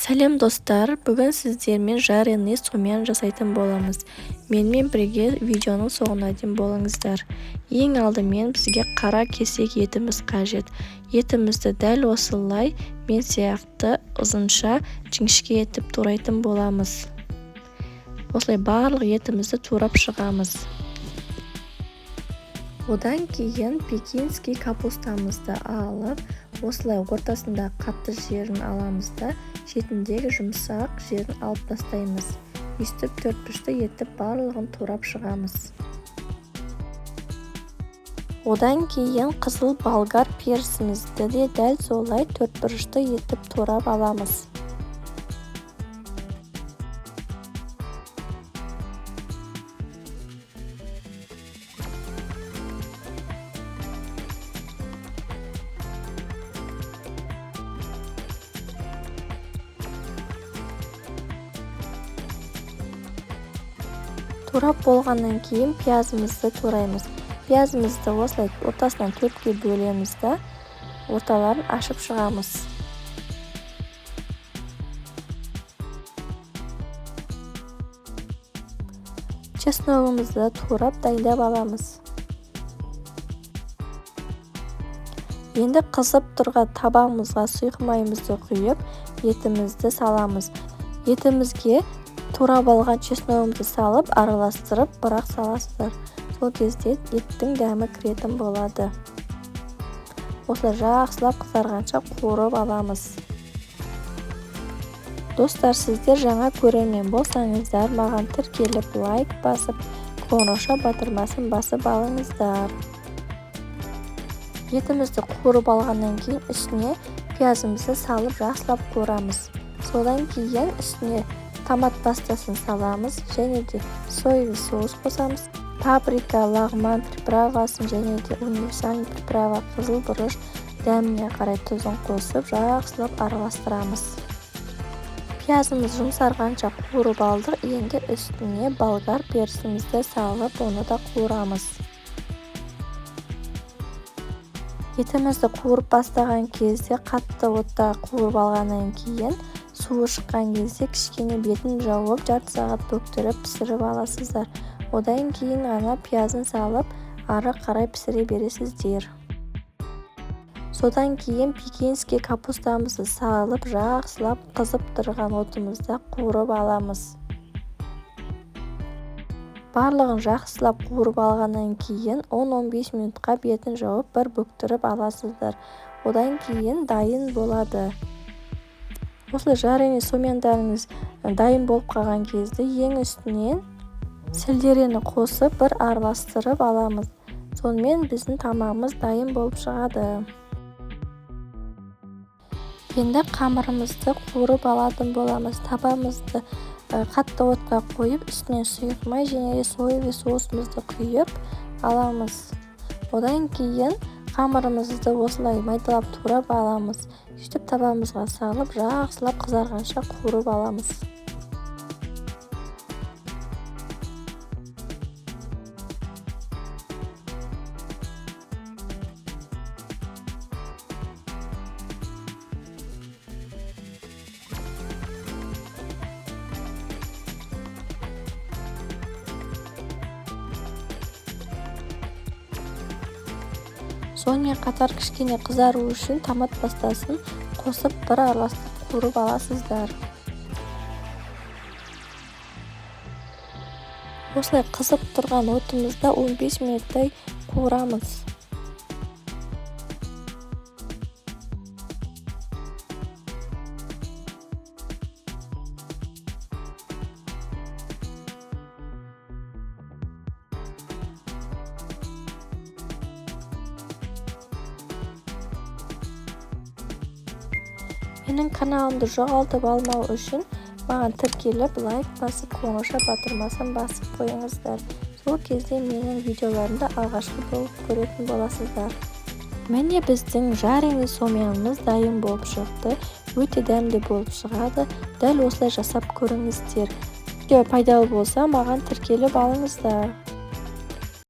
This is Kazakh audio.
Сәлем достар, бүгін сіздермен жареный сомян жасайтын боламыз. Менімен бірге видеоның соңына дейін болыңыздар. Ең алдымен бізге қара кесек етіміз қажет. Етімізді дәл осылай мен сияқты ұзынша жіңішке етіп турайтын боламыз. Осылай барлық етімізді турап шығамыз. Одан кейін пекинский капустамызды алып, осылай ортасында қатты жерін аламыз да, шетіндегі жұмсақ жерін алып тастаймыз. Өйстіп төртбұрышты етіп барлығын турап шығамыз. Одан кейін қызыл болгар перісімізді де дәл солай төртбұрышты етіп турап аламыз. Турап болғаннан кейін пиязымызды тураймыз. Пиязымызды осылай ортасынан төртке бөлеміз да, орталарын ашып шығамыз. Чесногымызды турап дайындап аламыз. Енді қызып тұрған табамызға сұйық майымызды құйып, етімізді саламыз. Етімізге турап алған чесногымызды салып, араластырып, бірақ саласыздар. Сол кезде еттің дәмі кіретін болады. Осылай жақсылап қызарғанша қуырып аламыз. Достар, сіздер жаңа көрермен болсаңыздар, маған тіркеліп, лайк басып, қоңырауша батырмасын басып алыңыздар. Етімізді қуырып алғаннан кейін үстіне пиязымызды салып жақсылап қуырамыз. Содан кейін үстіне томат пастасын саламыз және де соевый соус қосамыз. Паприка, лағман приправасын және де универсальный приправа, қызыл бұрыш, дәміне қарай тұзын қосып жақсылап араластырамыз. Пиязымыз жұмсарғанша қуырып алдық. Енді үстіне болгар перісімізді салып, оны да қуырамыз. Етімізді қуырып бастаған кезде қатты отта қуырып алғаннан кейін суы шыққан кезде кішкене бетін жауып, жарты сағат бөктіріп пісіріп аласыздар. Одан кейін ғана пиязын салып, ары қарай пісіре бересіздер. Содан кейін пекинский капустамызды салып, жақсылап қызып тұрған отымызда қуырып аламыз. Барлығын жақсылап қуырып алғаннан кейін 10-15 минутқа бетін жауып, бір бөктіріп аласыздар. Одан кейін дайын болады. Осылай жареный сомяндарыңыз дайын болып қалған кезде ең үстінен сельдерені қосып бір араластырып аламыз. Сонымен біздің тамағымыз дайын болып шығады. Енді қамырымызды қуырып алатын боламыз. Табамызды қатты отқа қойып, үстіне сұйық май және соевый соусымызды құйып аламыз. Одан кейін қамырымызды осылай майдалап турап аламыз. Сөйтіп табамызға салып, жақсылап қызарғанша қуырып аламыз. Сонымен қатар кішкене қызару үшін томат пастасын қосып бір араластырып қуырып аласыздар. Осылай қызып тұрған отымызда 15 минуттай қуырамыз. Менің каналымды жоғалтып алмау үшін маған тіркеліп, лайк басып, қоңырауша батырмасын басып қойыңыздар. Сол кезде менің видеоларымды алғашқы болып көретін боласыздар. Міне біздің жареный сомянымыз дайын болып шықты. Өте дәмді болып шығады. Дәл осылай жасап көріңіздер. Видео пайдалы болса, маған тіркеліп алыңыздар.